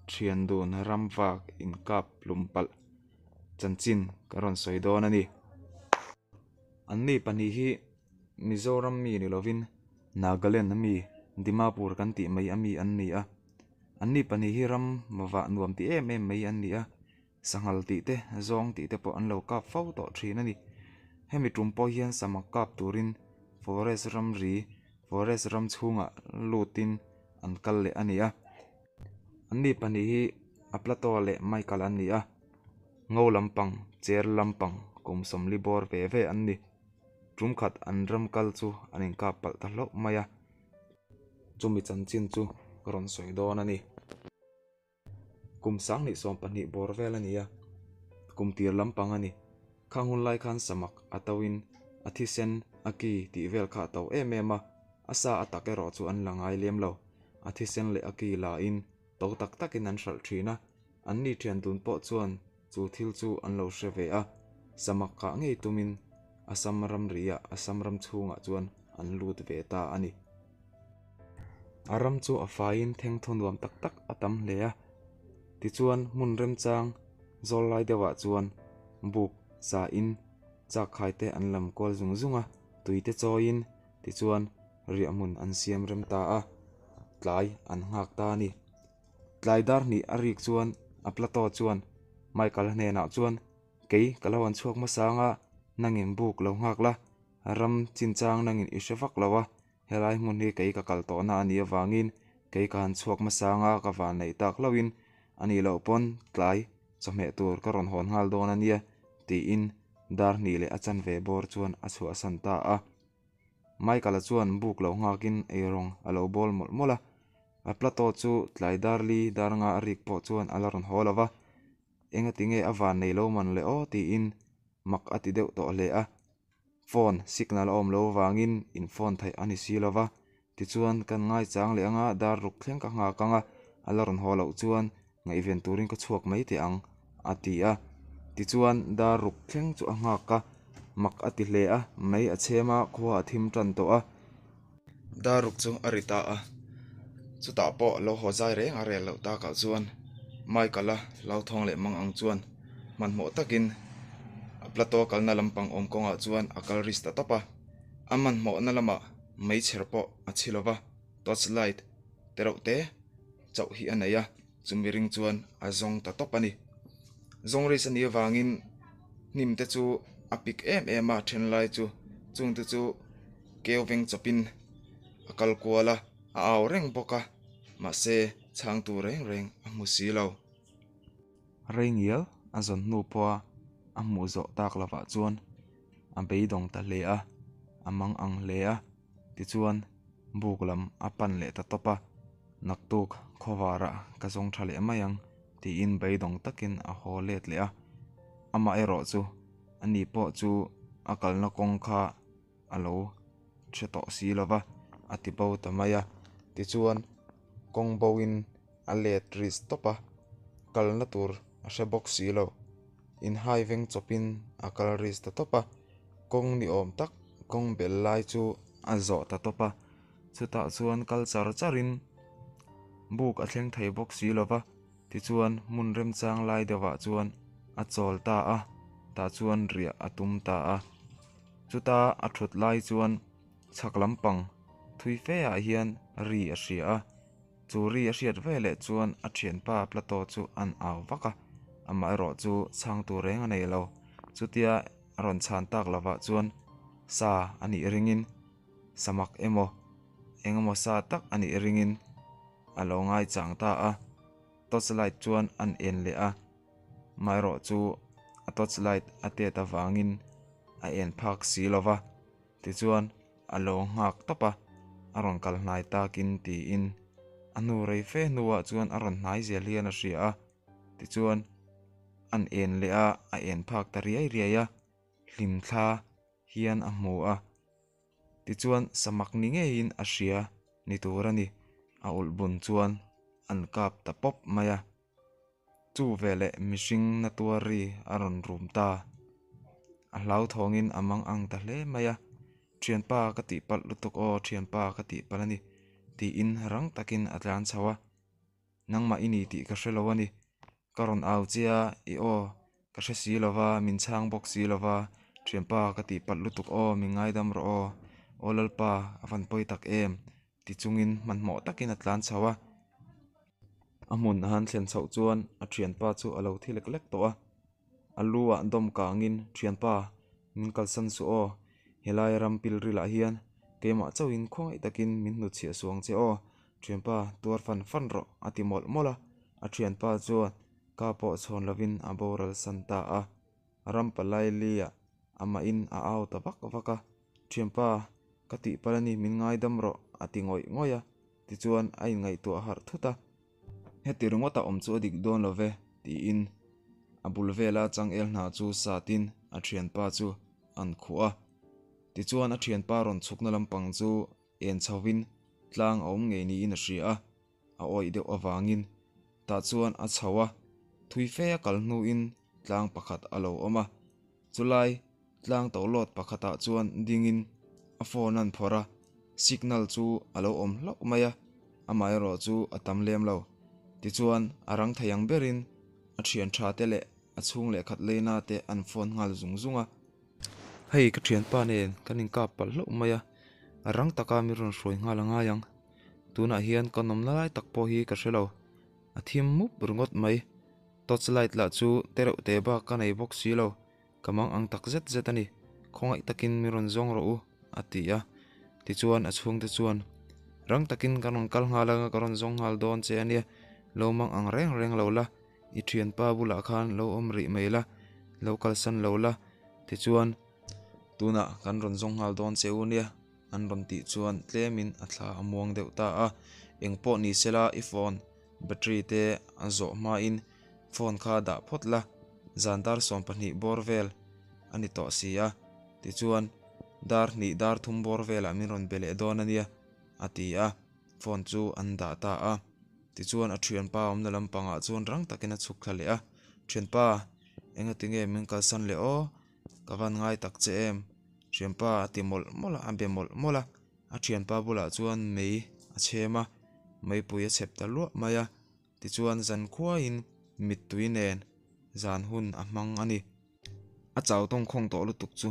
Thian dun ramvak inkap hlum palh chanchin ka rawn sawi dawn a ni. Anni pahnih hi Mizoram mi ni lovin Nagaland a mi Dimapur kan tih mai a mi an ni a. Anni pahnih hi ram vah nuam ti em em mai an ni a, sanghal tih te, zawng tih te pawh an lo kap fo tawh thin a ni. Hemi tum pawh hian samak kap turin forest ramri, forest ram chhungah lutin an kal leh a ni a. Anni pahnih hi a Plato leh Michael an ni a, ngo lampang, chair lampang kum sawmli bawr ve ve an ni. Tum khat an ram kal chu an inkap palh ta hlauh mai a, chumi chanchin chu ka rawn sawi dawn a ni. Kum sanghnih 12 bawr vel a ni a, kum tir lampang a ni. Khang hun lai khan samak a to in a thisen a ki tih vel kha a to em em a, a sa a tak erawh chu an la ngai lem lo. A thisen leh a ki la in to tak tak in an hralh thin a, an ni thian dun pawh chuan chu thil chu an lo hre ve a, samak kah ngei tum in Assam ramri ah Assam ram chhungah chuan an lut ve ta a ni. A ram chu a faiin thengthaw nuam tak tak a tam hle a, tichuan hmun remchang zawl lai deuhah chuan buk sain chakkhai te an lam kual zung zung a, tui te chawiin tichuan riahhmun an siam rem ta a, tlai an nghak ta a ni. Tlai dar hnih a rik chuan a Plato chuan Michael-a hnenah chuan, Kei ka lo an chhuak hmasa anga nangin buk lo nghak la, ram chinchang nangin i hre vak lo a, Helai hmun hi kei ka kal tawhna a nih avangin kei ka han chhuak hmasa anga ka van neih tak hlauhin a nih loh pawn tlai chawhmeh tur ka rawn hawn nghal dawn a nia tiin dar hnih leh a chanve bawr chuan a chhuahsan ta a. Michael-a chuan buk lo nghakin eirawng a lo bawl mawlh mawlh a, a plato chu tlai dar li dar nga a rik pawh chuan a la rawn haw lo va, engati nge a van nei lo man le aw tiin mak a ti deuh tawh hle a. Phone signal a awm lo avangin in phone theih a ni si lo va, tichuan kan ngaichang leh anga dar ruk thleng ka nghak anga a la rawn haw loh chuan ngaihven turin ka chhuak mai teh ang a ti a. Tichuan dar ruk thleng chu a nghak a, mak a ti hle a, mei a chhem a, khua a thim tan tawh a. Dar ruk chu a ri ta a, chutah pawh lo haw zai reng a rel loh takah chuan Michael-a hlauthawng leh mang ang chuan hmanhmawh takin a plateau kalna lampang awm kawngah chuan a kal ris ta tawp a, a hmanhmawhna lamah meichher pawh a chhi lo va, torch light te reuh te chauh hi a nei a, chumi ring chuan a zawng ta tawp a ni. Zawng ris a nih avangin hnim te chu a pik em em a, then lai chu chung te chu keu veng chawpin a kal kual a, a au reng bawk a, mahse chhangtu reng reng a hmu si lo. Rei ngial a zawn hnu pawha a hmuh zawh tak lovah chuan a beidawng ta hle a, a mang ang hle a, tichuan buk lam a pan leh ta tawp a, naktuk khawvarah ka zawng tha leh mai ang tiin beidawng takin a haw let leh a, amaherawh chu ani pawh chu a kalna kawng kha a lo hre tawh si lo va, a ti bo ta mai a, tichuan kawng bo in a let ris tawp a, kalna tur a hre bawk si lo, inhai veng chawpin a kal ris ta tawp a, kawng ni awm tak kawng bel lai chu a zawh ta tawp a, chutah chuan kal char char in buk a thleng thei bawk si lo va, tichuan hmun remchang lai deuhah chuan a chawl ta a, tah chuan riah a tum ta a. Chuta a thut lai chuan chhak lampang thui fe ah hian ri a hria a, chu ri a hriat ve leh chuan a thianpa Plato chu an au vak a, amaherawh chu chhang tur reng a nei lo. Chutia a rawn chhan tak lovah chuan sa a nih ringin samak emaw engemaw sa tak a nih ringin a lo ngaichang ta a, torch light chuan an en leh a. Amaherawh chu a torch light a tet avangin a en phak si lo va, tichuan a lo nghak tawp a, a rawn kal hnai takin tiin a hnu rei fe hnuah chuan a rawn hnai zel hian a hria a, tichuan an en leh a, a en phak ta riai riai a, hlimthla hian a hmu a. Tichuan samak ni ngeiin a hria ni tur a ni, a ulh bun chuan an kap ta pawp mai a. Chu veleh mihring na tuar ri a rawn rum ta. A hlauthawngin a mang ang ta hle mai a, Thianpa ka tihpalh lutuk aw, thianpa ka tihpalh a ni, tiin rang takin a tlan chho a. Nangmah i ni tih ka hre lo a ni. Ka rawn au che a, i aw ka hre si lo va, min chhang bawk si lo va, thianpa ka tih palh lutuk aw, min ngaidam rawh aw, aw Lalpa a van pawi tak em ti chungin hmanhmawh takin a tlan chho a. A hmun a han thlen chhoh chuan a thianpa chu a lo thi lek lek tawh a. A lu ah dawm kangin, Thianpa, min kalsan suh aw. Helai ram pilrilah hian keimah chauhin khawngaih takin min hnutchhiah suh ang che aw. Thianpa, tuar fan fan rawh, a ti mawlh mawlh a. A thianpa chuan ka pawh chhawn lovin a boral san ta a. Ram palai liah amahin a au ta vak vak a. Thianpa, ka tihpalh a ni, min ngaidam rawh, a ti ngawih ngawih a. Tichuan a inngaihtuah harh thut a. Heti ringawt a awm chu a dik dawn lo ve, tiin a bul vela changel hna chu satin a thianpa chu an khuh a. Tichuan a thianpa rawn chhukna lampang chu en chhovin tlang a awm ngei niin a hria a, a awih deuh avangin tah chuan a chho a, thui fe a kal hnuin tlang pakhat a lo awm a. Chulai tlang tohlawt pakhatah chuan dingin a phone an phawrh a, signal chu a lo awm hlauh mai a, amaherawh chu a tam lem lo. Tichuan a rang thei ang berin a thian tha te leh a chhung leh khat leina te an phone nghal zung zung a. Hei ka thianpa nen kan inkap palh hlauh mai a, a rang taka min rawn hruai nghal a ngai ang. Tunah hian ka nawmna lai tak pawh hi ka hre lo, a thim mup ringawt mai. Torch light lah chu te reuh te bak ka nei bawk si lo, ka mang ang tak zet zet a ni, khawngaih takin min rawn zawng rawh u, a ti a. Tichuan a chhungte chuan, Rang takin ka rawn kal nghal anga ka rawn zawng nghal dawn che a nia, lo mang ang reng reng lo la, i thianpa bulah khan lo awm rih mai la, lo kalsan lo la, tichuan tunah kan rawn zawng nghal dawn che u nia, an rawn tih chuan tlemin a thla a muang deuh ta a, Engpawh ni sela i phone Battery te a zawh hmain phone kha dah phawt la, zan dar 12 bawr vel a ni tawh si a, tichuan dar hnih dar thum bawr velah min rawn be leh dawn a nia, a ti a, phone chu an dah ta a. Tichuan a thianpa awmna lampangah chuan rang takin a chhuk thla leh a, Thianpa, engati nge min kalsan leh aw? Ka van ngai tak che em? Thianpa a ti mawlh mawlh a, a be mawlh mawlh a. A thianpa bulah chuan mei a chhem a, meipui a chhep ta luah mai a, tichuan zan khuaiin mittui nen zan hun a hmang a ni. A chau tawngkhawng tawh lutuk chu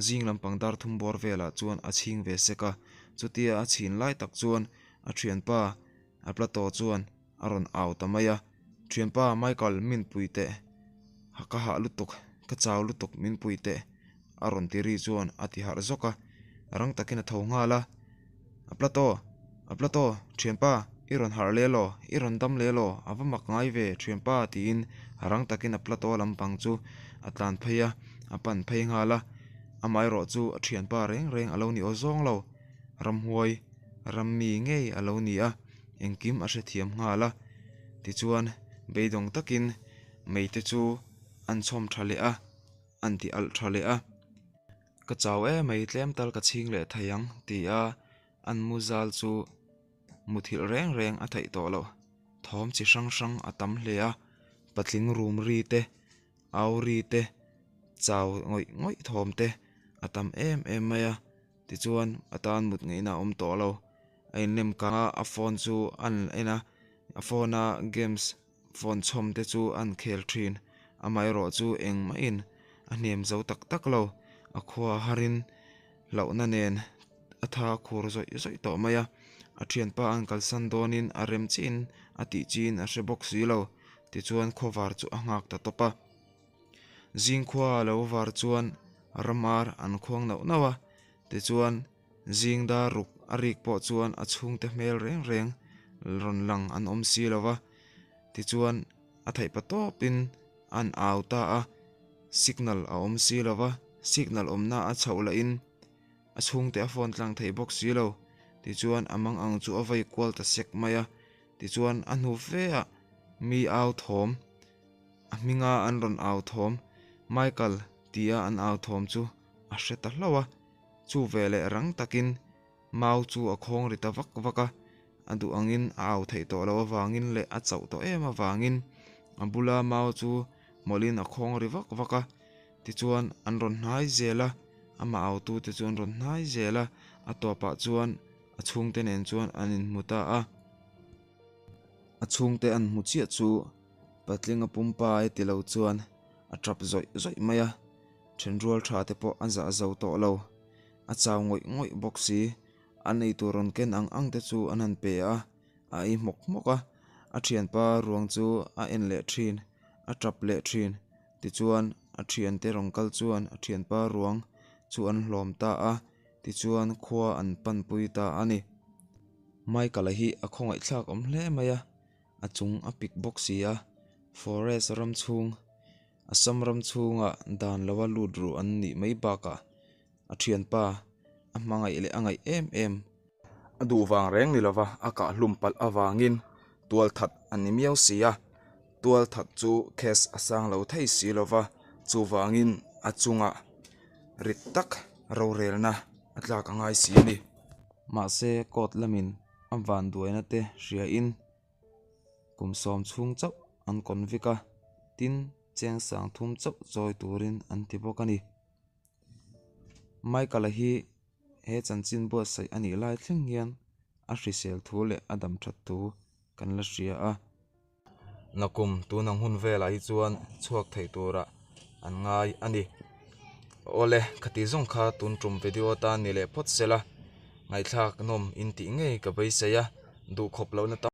zing lampang dar thum bawr velah chuan a chhing ve sek a, chutia a chhin lai tak chuan a thianpa a Plato chuan a rawn au ta mai a, Thianpa Michael min pui teh, ka hah lutuk, ka chau lutuk min pui teh a rawn ti ri chuan a ti harh zawk a, rang takin a tho nghal a, A Plato, a Plato, thianpa, i rawn harh leh law, i rawn dam leh law, a va mak ngai ve thianpa tiin rang takin a Plato lampang chu a tlan phei a, a pan phei nghal a, amaherawh chu a thianpa reng reng a lo ni aw zawng lo, ramhuai rammi ngei a lo ni a, engkim a hrethiam nghal a, tichuan beidawng takin meite chu an chhawm tha leh a. An ti alh tha leh a, Ka chau emai tlem tal ka chhing leh thei ang ti a an mu zal chu muthilh reng reng a theih tawh loh. Thawm chi hrang hrang a tam hle a, patling rum ri te, au ri te, chau ngawih ngawih thawm te a tam em em mai a, tichuan a tan mut ngaihna a awm tawh lo. A inlem kang a, a phone chu a en a, a phone a games Phone chhawm te chu an khel thin, amaherawh chu engmahin a hnem zo tak tak lo, a khua harin hlauhna nen a tha khur zawih zawih tawh mai a, a thianpa an kalsan dawnin a rem chiin a tih chiin a hre bawk si lo, tichuan khawvar chu a nghak ta tawp a. Zingkhua a lo var chuan ramar an khuang nauh nauh a, tichuan Zing dar ruk a rik pawh chuan a chhungte hmel reng reng rawn lang an awm si lo va, tichuan a theih pa tawpin an au ta a, signal a awm si lo va, signal awmna a chhoh lahin a chhungte a phone tlang thei bawk si lo, tichuan a mang ang chu a vei kual ta sek mai a, tichuan a hnu fe ah mi au thawm, a hminga an rawn au thawm, Michael tia an au thawm chu a hre ta hlauh a. Chu veleh rang takin mau chu a khawng ri ta vak vak a, a duh angin a au theih tawh loh avangin leh a chauh tawh em avangin a bula mau chu mawlhin a khawng ri vak vak a. Tichuan an rawn hnai zel a, amah autute chu an rawn hnai zel a, a tawpah chuan a chhungte nen chuan an inhmu ta a. A chhungte an hmu chiah chu patlinga pumpa e ti lo chuan a tap zawih zawih mai a, thenrual tha te pawh a zah zo tawh lo. A chau ngawih ngawih bawk si, a neitu rawn ken ang ang te chu an han pe a, a ei hmawk hmawk a, a thianpa ruang chu a en leh thin, a tap leh thin. Tichuan a thiante rawn kal chuan a thianpa ruang chu an hlawm ta a, tichuan khua an panpui ta a ni. Michael-a hi a khawngaihthlak awm hle mai a, a chung a pik bawk si a, forest ram chhung, Assam ram chhunga dan lova lut ruh an nih mai bakah a thianpa a hmangaih leh a ngaih em em. A duh vang reng ni lova a kahhlum palh avangin tualthat a ni miau si a, tualthat chu case a sang lo thei si lova, chuvangin a chungah rit tak rorelna a tlak a ngai si a ni. Mahse court lamin a vanduaina te hriain kum sawm chhung chauh an convict a, tin cheng sang thum chauh chawi turin an ti bawk a ni. Michael-a hi he chanchin buatsaih a nih lai thleng hian a hrisel thu leh a dam that thu kan la hria a. Nakum tun ang hun velah hi chuan chhuak thei turah an ngai a ni. Awle, khati zawng kha tun tum video atan ni leh phawt sela, ngaihthlak nawm in tih ngei ka beisei a, duhkhawp lohna tam.